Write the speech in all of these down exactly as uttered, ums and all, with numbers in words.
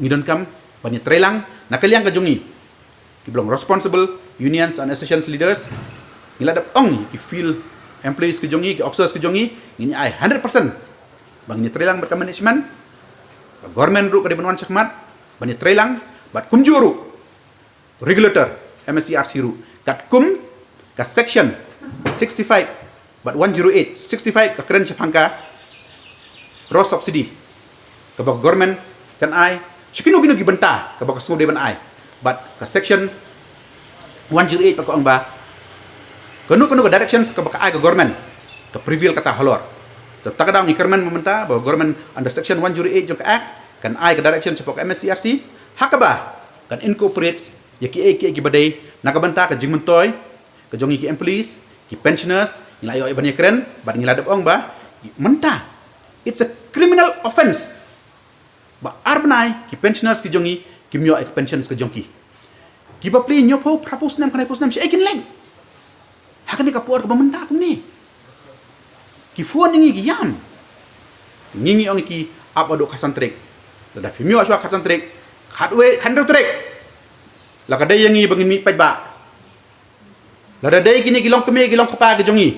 ngi donkam ban ïatreilang na ka liang ka jong ngi, kiba long responsible unions and associations leaders. Ngi la dep ong ki field employees ka jong ngi, ki officers ka jong ngi, ngin ai hundred percent ba ngin ïatreilang bad ka management. Ka government ruh ka dei ban wan shakhmat ban ïatreilang, bad kumjuh ruh regulator, M S E R C ruh, katkum ka section sixty-five bad one zero eight. Sixty-five ka kren shaphang ka raw subsidy kaba ka government kan ai sha kino kino ki bynta kaba ka sngew dei ban ai. Bad ka section one zero eight pat ka ong ba kano kano ka directions kaba ka ai ka government, ka prevail kata halor. Te ta ka daw ngi kyrmen mynta ba ka government under section one zero eight jong ka act kan ai ka direction shapoh ka M S E R C, ha kaba kan incorporate ïa kiei kiei kiba dei na ka bynta ka jingmyntoi ka jong ngi ki employees, ki pensioners. Ngi la ïoh ban ïakren bad ngi la dep ong ba mynta it's a criminal offence ba ar bnai ki pensioners ki jong ngi kim ïoh ïa ka pensions ka jong ki. Kiba plie hynñiewphew, phraphew snem, khyndai phew snem, shaei kin leit? Ha kane ka por kaba mynta kumne ki phone ïa ngi ki ïam. Ngi ngi ong ïa ki, ap haduh khatsan tarik. Lada phim ïoh shuwa khatsan tarik, khatwei, khathynriew tarik, la ka dei ïa ngi ba ngin mih paidbah. Lada dei kine ki longkmie ki longkpa ki jong ngi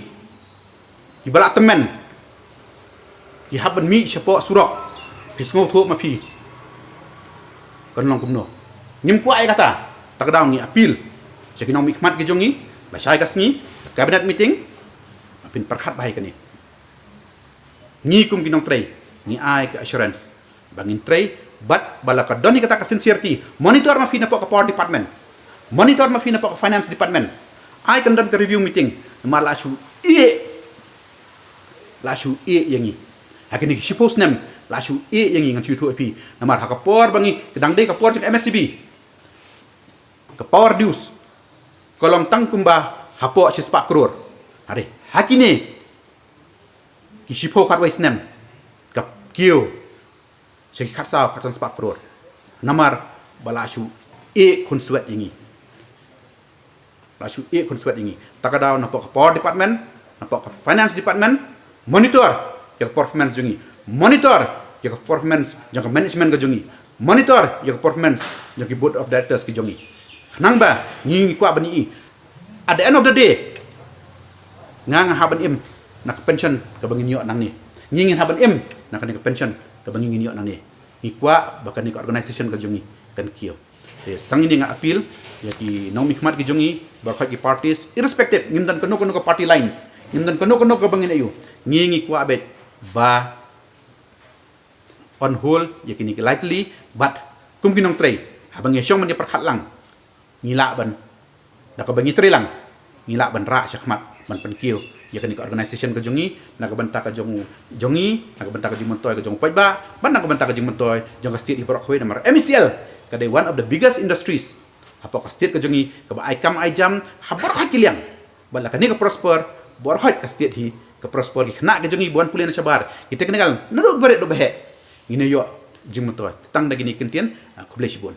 kiba la tymmen, ki hap ban mih shapoh surok, phi sngewthuh ma phi kan long kumno? Ngim kwah ïa kata. Ta ka daw ngi appeal sha ki nongmihkhmat ki jong ngi, lashai ka sngi ka cabinet meeting, phin pyrkhat bha ïa kane. Ngi kum ki nongtrei ngi ai ka assurance ba ngin trei, bad ba la ka don hi kata ka sincerity, monitor ma phi na pok ka power department, monitor ma phi na pok ka finance department. Ai kan don ka review meeting, namar la shu ïeh, la shu ïeh ïa ngi ha kine ki shiphew snem, la shu ïeh ïa ngi. Ngan shu ïathuh ïa phi, namar ha ka por ba ngi, ka dang dei ka por jong M S E B, ka power dues ka long tang kumba hapoh shispah klur. Hare ha kine ki shiphew khatwei snem ka kiew sha ki khatsaw khatsan spah klur, namar ba la shu ïeh khunswet ïa ngi. La shu ïeh khunswet ïa ngi. Ta ka daw na pok ka power department, na pok ka finance department, monitor ïa ka performance jong ngi, monitor ïa ka performance jong ka management ka jong ngi, monitor ïa ka performance jong ki board of directors ki jong ngi. Khnang ba ngi, ngi kwah ban ïohi at the end of the day, nga, nga hap ban im na ka pension kaba ngin ïoh nangne. Ngi, ngin hap ban im na kane ka pension kaba ngi, ngin ïoh nangne. Ngi kwah ba kane ka organisation ka jong ngi kan kiew. Te sa ngi, nga appeal ïa ki nongmihkhmat ki jong ngi, baroh khoit ki parties, irrespective, ngim don kano kano ka party lines, ngim don kano kano kaba ngin ïohi. Ngi, ngi kwah beit ba on hold ïa kine ki lai tylli, bad kum ki nongtrei, haba ngi shong ban ïa pyrkhat lang, ngi lah ban, da kaba ngi trei lang, ngi lah ban rah shakhmat ban pynkiew ïa kane ka organisation ka jong ngi na ka bynta ka jong, jong ngi, na ka bynta ka jingmyntoi ka jong u paidbah, bad na ka bynta ka jingmyntoi jong ka state hi baroh kawei. Namar M E C L ka dei one of the biggest industries hapoh ka state ka jong ngi, kaba ai kam ai jam ha baroh khoit ki liang. Bad la kane ka prosper, baroh khoit ka state hi ka prosper. Ki khynnah ki jong ngi ba wan pule na shabar, ki technical, naduh barit haduh baheh, ngin ïoh jingmyntoi. Tang da kine ki kyntien, ah, khublei shibun.